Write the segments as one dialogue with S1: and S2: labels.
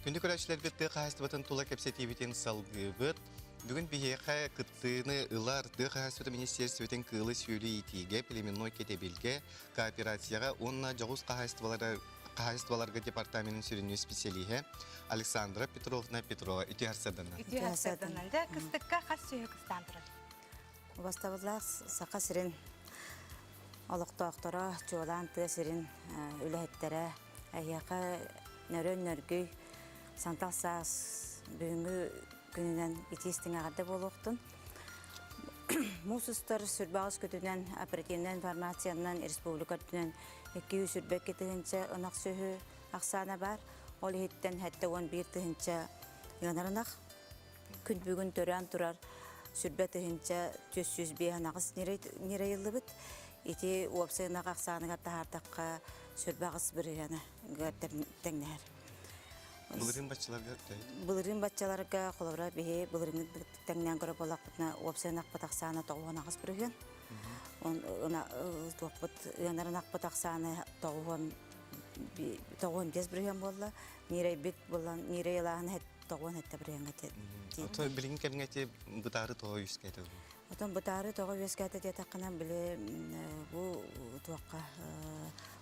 S1: Күндү көрөөччүлэрбит тыа хаһаайыстыбатын тула кэпсэтиибитин салгыыбыт. Бүгүн биһиэхэ кыттыыны ылар тыа хаһаайыстыбатын министиэристибэтин кыылы-сүөлү иитиигэ, племенной кэтэбилгэ, кооперацияҕа уонна дьоҕус хаһаайыстыбалары хаһаайыстыбаларга департаменын сүрүннүүр специалиһэ Александра Петровна Петрова үтүө сарсыарданнан.
S2: Үтүө сарсыарданнан. Дьэ, кыстыкка хас сүөһү кыстаан турар?
S3: Убастабыллаах Саха сирин олохтоохторо, чуолаан тыа сирин үлэһиттэрэ, эһиэхэ нөрүөн-нөргүй сантал саас бүгүҥҥү күнүнэн итии истиҥ эҕэрдэ буолуохтун. Муус устар сүрбэҕис күтүнэн оперативнай информациянан республика үрдүнэн 222 тыһыынча ынах сүөһү ахсаана баар. Ол иһиттэн 71 тыһыынча ыанар ынах. Күн бүгүн төрөөн турар сүрбэ тыһыынча 405 анаҕыс ньирэйиллибит. Ити уопсай ынах ахсааныгар таһаардахха сүрбэ аҕыс бырыһыана тэҥнэһэр.
S1: Былырыын баччаларга
S3: Былырыын баччаларга холобура биһи былырыыҥҥы тэҥнээн көрөр буоллахпытына уопсай ынахпыт ахсаана 98 бырыһыан. Туохпут ыанар ынахпыт ахсаана 95 бырыһыан буолла. Ньирэйбит булан ньирэй ылааһын тоҕуон этте бырыһыаҥҥа
S1: Отон билиҥҥи кэмҥэ ити бытаары тоҕо үөскээтэ
S3: Отон бытаары тоҕо үөскээтэ диэтэххинэ били бу туохха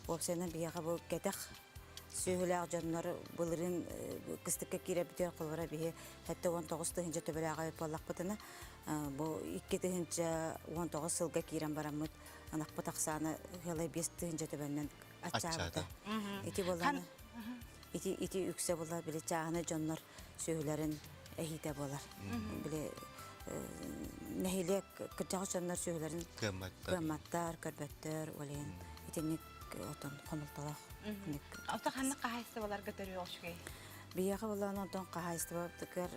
S3: уопсайынан биһиэхэ бу кэтэх сүөһүлээх дьоннор былырыын кыстыкка киирэрбитигэр холобура биһи 79 тыһыынча төбөлөөх эбит буоллахпытына бу 2 тыһыынча 19 сылга киирэн бараммыт ынахпыт ахсаана ыалай 5 тыһыынча төбөннөн аччаабыта. Ити буоллаҕына ити ити үксэ буолар били чааһынай дьоннор сүөһүлэрин эһиитэ буолар. Били нэһилиэк кырдьаҕас дьоннор сүөһүлэрин кыамматтар, көрбөттөр, ол иһин итинник отон хомолтолоох.
S2: Ото ханнык хаһаайыстыбаларга төрүөх үчүгэй?
S3: Биһиэхэ буоллаҕына онтон хаһаайыстыбатыгар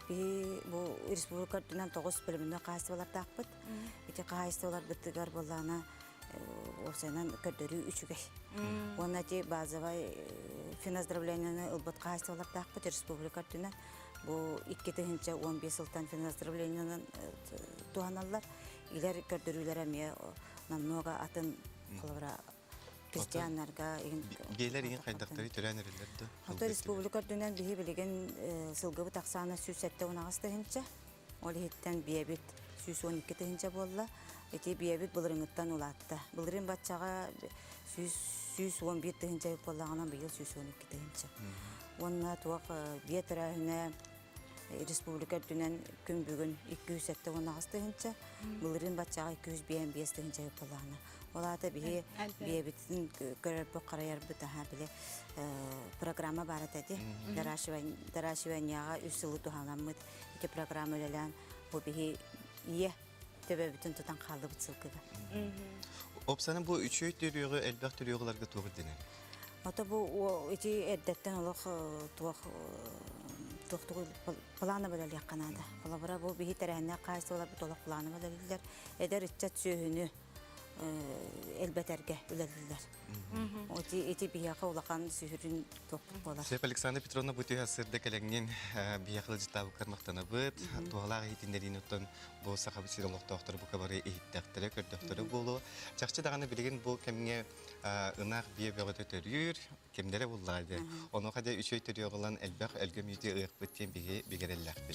S3: биһи бу республика үрдүнэн тоҕус племенной хаһаайыстыбалардаахпыт. Ити хаһаайыстыбаларбытыгар буоллаҕына уопсайынан көрдөрүү үчүгэй. Уонна ити базовай финоздравлениены ылбыт хаһаайыстыбалардаахпыт республика үрдүнэн. Бу 2015 сылтан финоздравлениенан туһаналлар. Илэр көрдөрүүлэрэ эмиэ намного атын холобура крестьяннарга
S1: Биэлэр иһин хайдахтары төрөөн эрэллэр да?
S3: Ото республика үрдүнэн биһи билигин сылгыбыт ахсаана 178 тыһыынча. Ол иһиттэн биэбит 112 тыһыынча буолла. Ити биэбит былырыҥҥыттан улаатта. Былырыын баччаҕа 111 тыһыынча буоллаҕына, быйыл 112 тыһыынча. Уонна туох биэ төрөөһүнэ республика үрдүнэн күн бүгүн 278 тыһыынча, былырыын баччаҕа 255 тыһыынча буоллаҕына. Ол аата биһи биэбитин көрөрбүт, харайарбыт аха били программа баар этэ Доращиванияҕа үс сылы туһаламмыт ити программа үлэлээн бу биһи ийэ төбөбүтүн тутан хааллыбыт сылгыга.
S1: Опсаны бу үчүгэй төрүөҕү элбэх төрүөҕүларга туох ирдэнэр?
S3: Ото бу ити эрдэттэн олох туох туох плана бөлөлүөххэ наада. Холобура бу биһи тэрээһиннээх хаһаайыстыбаларбыт олох плана бөлөлүллэр. Эдэр ыччат сүөһүнү элбэтэргэ үлэлииллэр. Ити ити биһиэхэ улахан сүһүрүн туохпут буолар.
S1: Сөп Александра Петровна бу түһэ сырда кэлэҥҥин биһиэхэ ыалдьыттаабыккар махтанабыт. Туһалаах иһитиннэриини оттон бу Сахабыт сирин олохтоохторо бука бары иһиттэхтэрэ, көрдөхтөрө буолуо. Чахчы даҕаны билигин бу кэмҥэ ынах биэ бөҕөтө төрүүр, кэмнэрэ буллаҕа дии. Онуоха дьэ үчүгэй төрүөҕү ылан элбэх өлгөм үүтү ыахпыт диэн биһи бигэрэллэхпит.